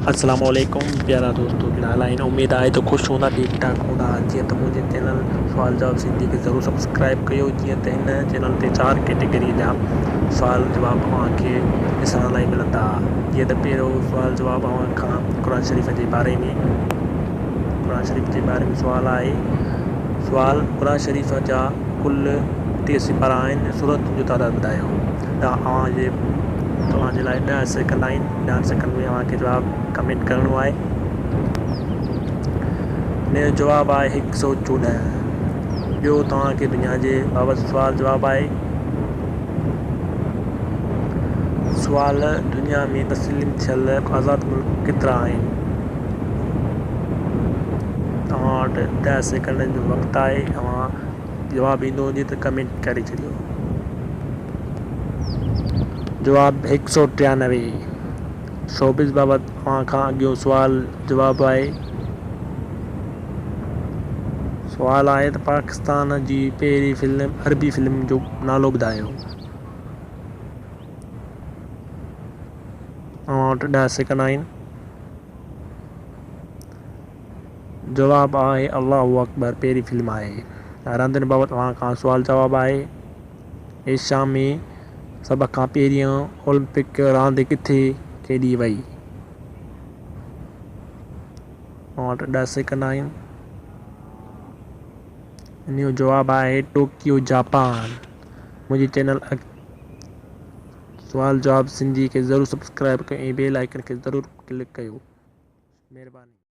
السلام عليڪم پيارا دوستو ڪهڙا حال آهن اميد آهي ته خوش هوندا ٺيڪ ٺاڪ هوندا جيئن ته منهنجي چينل سوال جواب سنڌي کي ضرور سبسڪرائب ڪيو جيئن ته هن چينل تي چار ڪيٽيگري جا سوال جواب اوهان کي ڏسڻ لاء ملندا جيئن ته پهريون سوال جواب اوهان کان قرآن شريف جي باري ۾ قرآن شريف جي باري ۾ سوال آهي سوال قرآن شريف جا ڪل ٽي سپارا آهن سورتن جو تعداد ٻڌايو ته اوهان جي توهان جي لاء ڏهه سيڪنڊ آهن ڏهن سيڪنڊ ۾ اوهان کي جواب ڪمينٽ ڪرڻو آهي. ان جو جواب آهي هڪ سئو 14. ٻيو توهان کي دنيا جي بابت سوال جواب آهي. سوال دنيا ۾ تسليم ٿيل آزاد ملڪ ڪيترا آهن؟ توهان وٽ 10 سيڪنڊن جو وقت آهي اوهان جواب ايندو هجي ته ڪمينٽ ڪري ڇڏيو. جواب، 193. شوبز بابت اوهان کان اڳيون سوال جواب آهي. سوال آهي ته پاڪستان جي پهرين فلم عربي فلم جو نالو ٻڌايو. اوهان وٽ 10 سيڪنڊ آهن. جواب آهي الله اڪبر پهرين فلم آهي. راندين بابت اوهان کان سوال جواب آهي. ايشيا ۾ سڀ کان پهرين اولمپڪ راند ڪٿي کيڏي وئي؟ اوهان وٽ 10 سيڪنڊ آهن. ان جو جواب آهي ٽوڪيو جاپان. منهنجي چينل سوال جواب سنڌي کي ضرور سبسڪرائب ڪيو ۽ بيل آئيڪن کي ضرور ڪلڪ ڪيو. مهرباني.